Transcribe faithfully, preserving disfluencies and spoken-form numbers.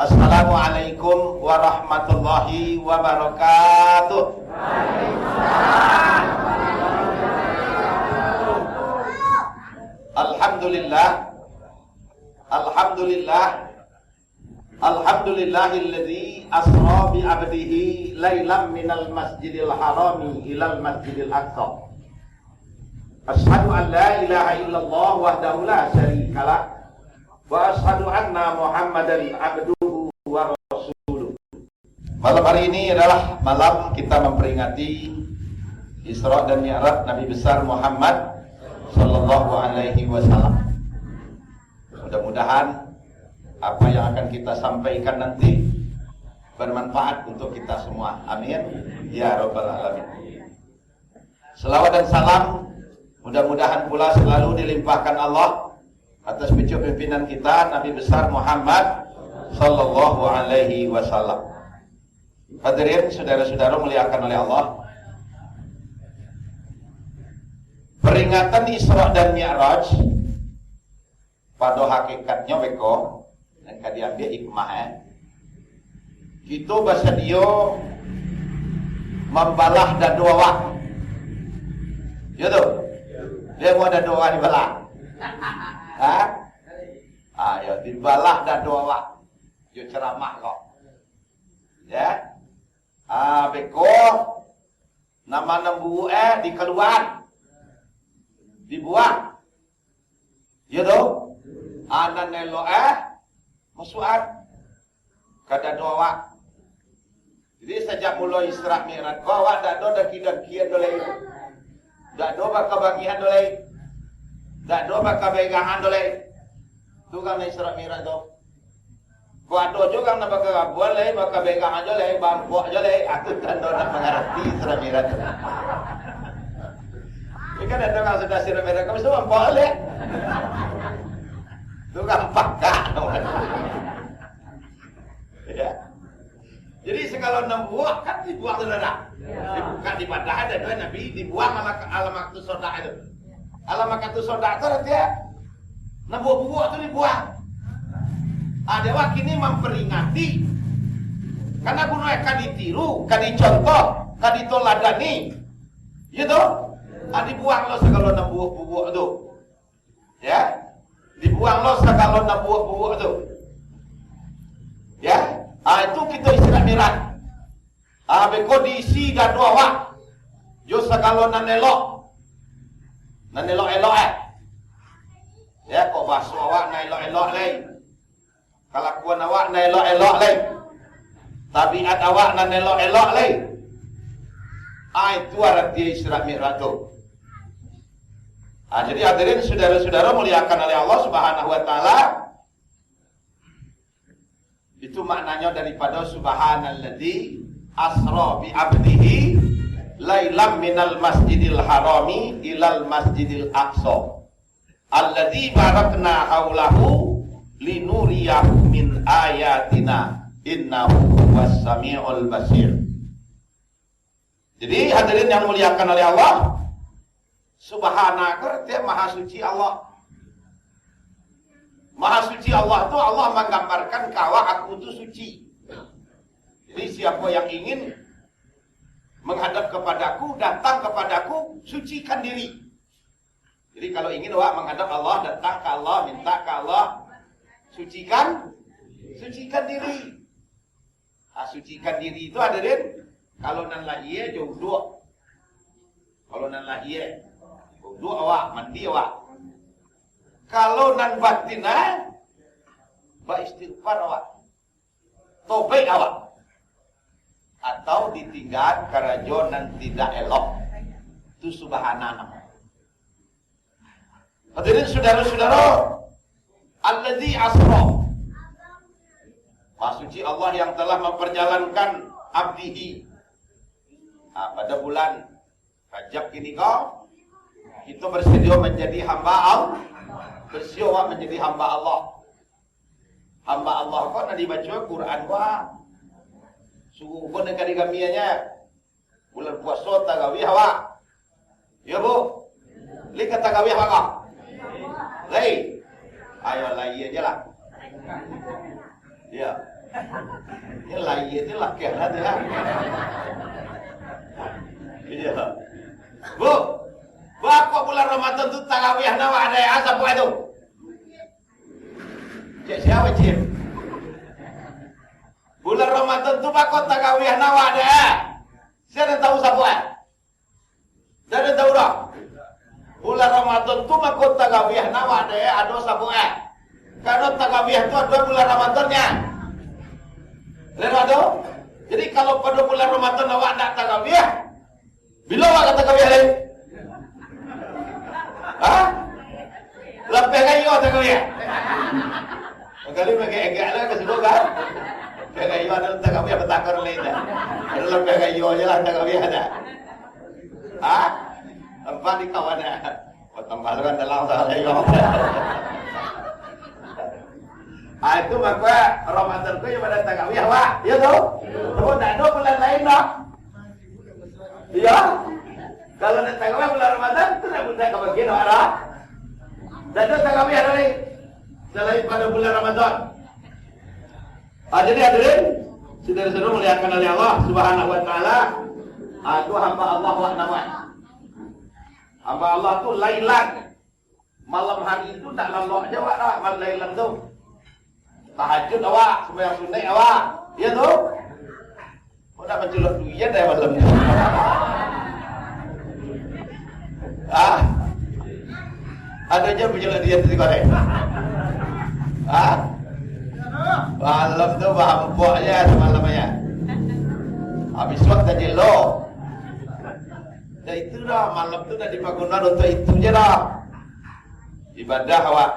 Assalamualaikum warahmatullahi wabarakatuh. Alhamdulillah. Alhamdulillah. Alhamdulillahilladzi asra bi abdihi lailam minal masjidil harami ilal masjidil aqsa. Asyhadu an la ilaha illallah wahdahu la syarikalah. Wa asyhadu anna Muhammadan abduhu wa rasuluh. Malam hari ini adalah malam kita memperingati Isra dan Mi'raj Nabi besar Muhammad sallallahu alaihi wasallam. Mudah-mudahan apa yang akan kita sampaikan nanti bermanfaat untuk kita semua. Amin ya rabbal alamin. Salawat dan salam mudah-mudahan pula selalu dilimpahkan Allah atas cucu pimpinan kita, Nabi besar Muhammad sallallahu alaihi wasallam. Hadirin, saudara-saudara muliakan oleh Allah, peringatan Isra dan Mi'raj pado hakikatnyo beko, nan ka diambiak hikmah, eh. Kito basadio mambalah dado awak. Yo tu? Dia mau dado awak dibalah. Ha? Ayo, dibalah dado awak. Yo ceramah ko. Ya. Ah, beko, nama nan buruak, eh, dikaluaan. Dibuang. Iyo tu? Ah, nan elok, eh, masuakan ka dado awak. Jadi, sajak mulo Isra Mi'raj ko, awak dak ado daki-dakian doh lai. Dak ado bakabangihan doh lai. Dak ado bakabegangan doh lai. Tu kan Isra Mi'raj tu. Ko ado juo urang nan bakarabuan lai, bakabegang ajo lai, bampok ajo lai, aku tando nak mangarati Isra Mi'raj tu. Ikan ado urang sudah Isra Mi'raj, kamu sudah bampok lai. Tu urang pakak. Ya. Jadi, sagalo nan buruak kan dibuang tu lah. Ya. Dibuka, dipadahan, dan Nabi dibuang alam, alam waktu sodak itu. Alam waktu sodak tu artinya nan buruak-buruak tu dibuang. Ah, dia wak kini memperingati. Karena gunanya ka ditiru, ka dicontoh, ka ditoladani. Ya tu? Ah, dibuang lo sagalo nan buruak-buruak tu. Ya, dibuang lo sagalo nan buruak-buruak tu. Ya, ah, itu kito Isra Mi'raj. Ah, beko diisi dado awak jo sagalo nan elok. Nan elok-elok, eh. Ya, kok baso awak nan elok-elok lai. Kalakuan awak nan elok-elok lai. Tabiat awak nan elok-elok lai. Ah, itu arati Isra Mi'raj tu. Ah, jadi hadirin saudara-saudara muliakan oleh Allah Subhanahu wa taala. Itu maknanya daripada subhanalladzi asra bi abdihi lailam minal masjidil harami ilal masjidil aqsa. Alladzi barakna haulahu linuriyahu min ayatina, innahu huwas samiul basir. Jadi, hadirin yang dimuliakan oleh Allah, subhana ko artinya maha suci Allah. Maha suci Allah tu, Allah manggambarkan ka awak, aku tu suci. Jadi, siapa yang ingin menghadap kepadaku, datang kepadaku, sucikan diri. Jadi, kalau ingin awak menghadap Allah, datang ka Allah, minta ka Allah, sucikan, sucikan diri. Ah, sucikan diri tu, hadirin, kalau nan lahia jo uduak. Kalau nan lahia, uduak awak, mandi awak. Kalau nan batin, eh, baistighfar awak. Tobaik awak. Atau ditinggaan karajo nan tidak elok. Tu subhana namo. Hadirin saudara-saudara, alladzi asra. Maha suci Allah yang telah memperjalankan abdihi. Ah, pada bulan Rajab kini ko, kita bersedia menjadi hamba Allah. Bersedia awak menjadi hamba Allah. Hamba Allah ko nan dibaco Quran ko. Suruh ko nan ka digamiannya. Bulan puaso tarawih awak. Yo, Bu? Lai ka tarawih awak ko? Lai. Ayo, lai aja lah. Ya. Ya, lahia tu lakeh lah tu, ya. Iya. Bu, baa kok bulan Ramadan tu tarawiah nan awak adakan, sabuik tu? Cek sia, Cip? Bulan Ramadan tu baa kok tarawiah nan awak adakan? Sia nan tahu sabuik? Dak ado tahu doh. Bulan Ramadan tu mako tarawiah nan awak adakan ado sabuik. Karano tarawiah tu ado bulan Ramadan nyo. Lero ado. Jadi, kalau pado bulan Ramadan awak ndak tarawiah, bilo awak ka tarawiah lai? Ha? Lapeh ka iyo tarawiah? Mangkali pakai egak lah ka situ kan? Lapeh ka iyo ado tarawiah batakar lai dah. Ado lapeh ka iyo je lah tarawiah dah. Ha? Tampak di kawan dah. Oh, tambah lu kan dalam salah iyo. Ah, itu mako Ramadan ko iyo pada tarawiah, Pak. Iyo tu? Sebab ndak ado bulan lain dah. Iyo. Kalau ndak tarawiah bulan Ramadan, tu ndak bulan ka bagian awak dah. Ndak ado tarawiah lai. Salain pado bulan Ramadan. Ah, jadi hadirin, saudara-saudara muliakan oleh Allah Subhanahu wa Ta'ala, ah, tu hamba Allah wak namat. Hamba Allah tu lailan. Malam hari tu ndak lalok je awak dah, malam lailan tu. Tahajud awak, sembahyang sunaik awak. Iyo tu? Kok ndak manculok duit dah malam ni? Ah. Ado je manculok duit tu, Korek. Ah. Malam tu bahampok je samalam je. Habis waktu je lo. Dah itu dah, malam tu dah dipaguno untuak itu je dah. Ibadah awak.